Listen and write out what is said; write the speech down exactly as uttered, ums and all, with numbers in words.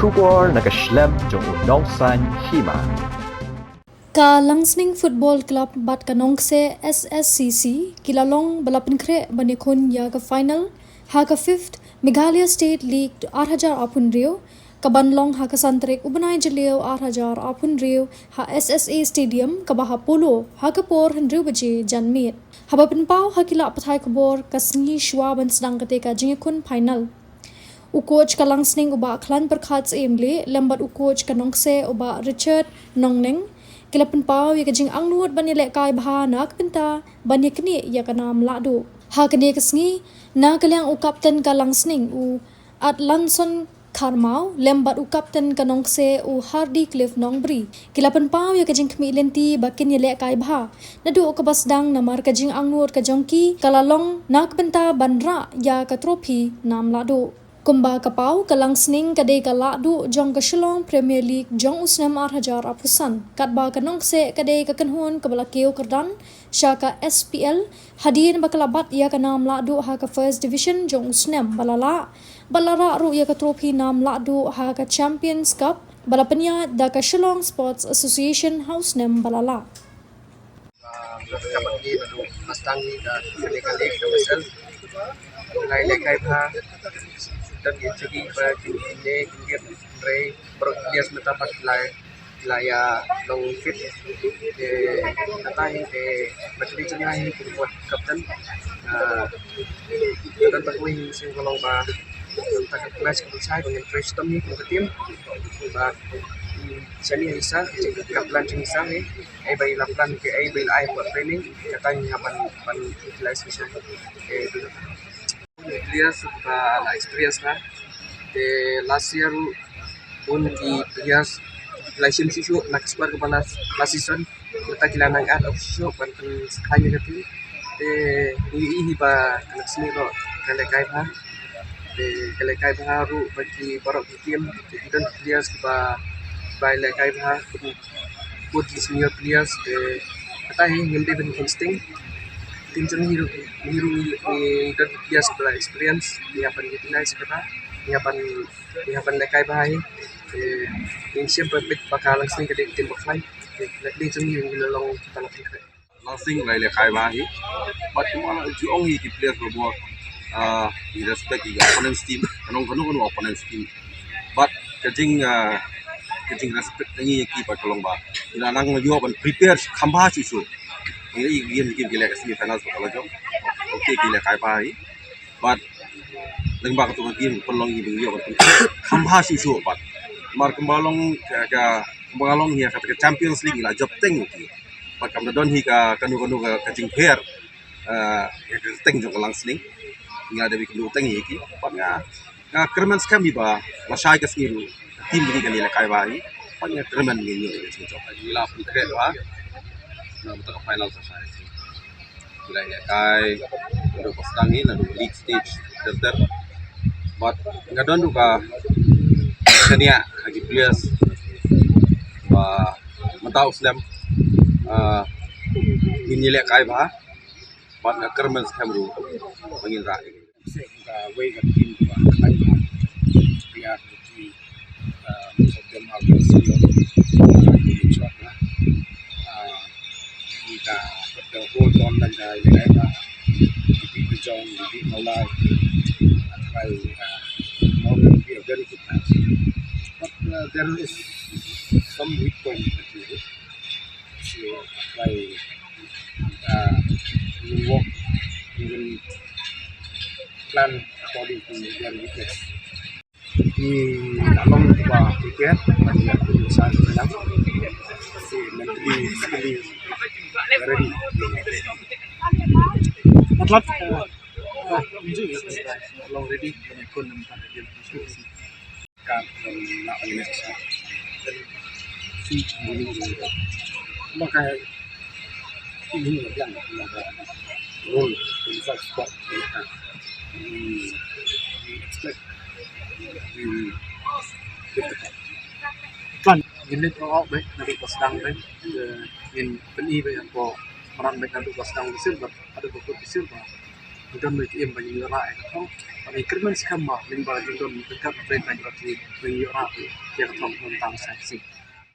Khubor na ka shlem jong u Nongsaiñ Hima. Ka Langsning Football Club bad ka Nongkseh S S C C ki la long ba la pynkhreh ban ïakhun ïa ka final ha ka fifth Meghalaya State League ar hajar arphew hynriew, ka ban long ha ka san tarik u bnai Jylliew ar hajar arphew hynriew ha S S A Stadium kaba ha Polo ha ka por hynriew baje janmiet. Haba pynpaw ha ki lad pathai khubor ka sngi shuwa ban sdang kata ka jingïakhun final, u coach ka Langsning u Bah Khlaiñpyrkhat Syiemlieh lem bad u coach ka Nongkseh u Bah Richard Nongneng ki la pynpaw ïa ka jingangnud ban ïalehkai bha na ka bynta ban ïaknieh ïa ka nam lahduh. Ha kane ka sngi, na ka liang u kapten ka Langsning u Atlanson Kharmaw lem bad u kapten ka Nongkseh u Hardy Cliff Nongbri ki la pynpaw ïa ka jingkhmih lynti ba kin ïalehkai bha naduh kaba sdang, namar ka jingangnud ka jong ki ka la long na ka bynta ban rah ïa ka trophy nam lahduh. Kumba ka paw, ka Langsning ka dei ka lahduh jong ka Shillong Premier League jong u snem ar hajar arphew san, katba ka Nongkseh ka dei ka kynhun kaba la kiew kyrdan sha ka S P L hadien ba ka la bat ïa ka nam lahduh ha ka First Division jong u snem ba la lah, ba la rah ruh ïa ka trophy nam lahduh ha ka Champions Cup ba la pynïaid da ka Shillong Sports Association ha u snem ba la lah. Ah, ka pat ni ba duk mastang ni ka kane ka league ka masal. Lai le kai pha. Dan ki chiki ba ki ne ki game rei bro players mata pat lai lai ya long fit. Te kata hi te ba chiki chiki hi ki buat captain. Ah, dan ba kui sing ko long ba tak match ko sai ko ngin fresh tam ni ko team. Ba, mm, sani isa, ka plan jong isa ni. Ai ba i la plan ke ai ba i la ai buat training, kata ngi hap ban, ban utilize ki sha. Eh, players ba la experience na. Te last year un ki players la shim shisha na ka squad ka ba last, last season. Kata ki la nang add up shisha ban pynskhem ïa ka team. Te ngi i hi ba ka next ni ro ka le kai ba. Te ka le kai ba ruh ba ki baroh ki team, te ki don players ba, ba le kai ba, both ki senior players, te kata hi ngim dei ban instinct. Team jong hi ruh, hi ruh ngi, ngi don players ba experience, ngi hap ban utilize kata, ngi hap ban, ngi hap ban le kai ba hi. Te ngin shem ba bit ba ka Langsning ka dei team ba khlaiñ. Te ka dei jong hi ngi la long kata la pynkhraw. Langsning lai le kai ba hi. But kumba ju ong hi ki players ba bor, ah, i respect i opponents team. Kano kano kano opponents team. But ka jing, ah, ka jing respect ngi ki ba ka long ba. Ina nang ïoh ban prepare kham bha shu shu. Ngi i game ki le semi finals ba ka la jong. Okay, ki le kai ba hi. But lyngba katu ka game pynlong i ïoh ban kham bha shu shu. But mar kumba long ka, ka kumba long hi ka, ka Champions League la jop teng ki. Pat kam da don hi ka, kano kano ka, ka jingpher, eh, ka teng jong ka Langsning. Nga da bi kynduh teng hi ki. Pat nga, nga kyrmen skhem hi ba lashai ka sngi ruh team ni ka ni la kai ba hi. Pat nga kyrmen ngi ngi ka jingpher. Ngi la pynkreh ba. Na mynta ka final sa shai. Ngi la ïa kai, naduh ba sdang hi, naduh league stage ter ter. But nga don ruh ka kane ha ki players ba mynta u snem, ah, ngin ïalehkai bha. But nga kyrmen skhem ruh ba ngin rah. Ka wei ka team ba khlaiñ ba. Players ki, uh, most of them are very senior. Uh, in short, na, uh, in ka, the whole tournament, uh, in America, the people join, the people now, uh, try, uh, more will be a very good match. But, uh, there is some weak point that we have. So, try, uh, we work, we will plan according to their weakness. Ki la long ba prepare ban ïa pynsan lang. Si mentally, physically ready. Matlab, eh, ah, long ready ban ïa pynsan lang. Ka long na ïa sa. Maka ini yang role inside squad mereka. We, we expect we will lift the cup. Kan, ngin leit all out bad, naduh ba sdang bad, eh, ngin pyni bad ïa ka madan bad naduh ba sdang bad silver, naduh ba kut bad silver. Don ba ki im ba ngin ïoh rah ïa ka thong. Bad ngi kyrmen skhem ba lyngba jingdon ryngkat bad ryngkat ba ngin ïoh rah ïa ka thong mynta sa shisien.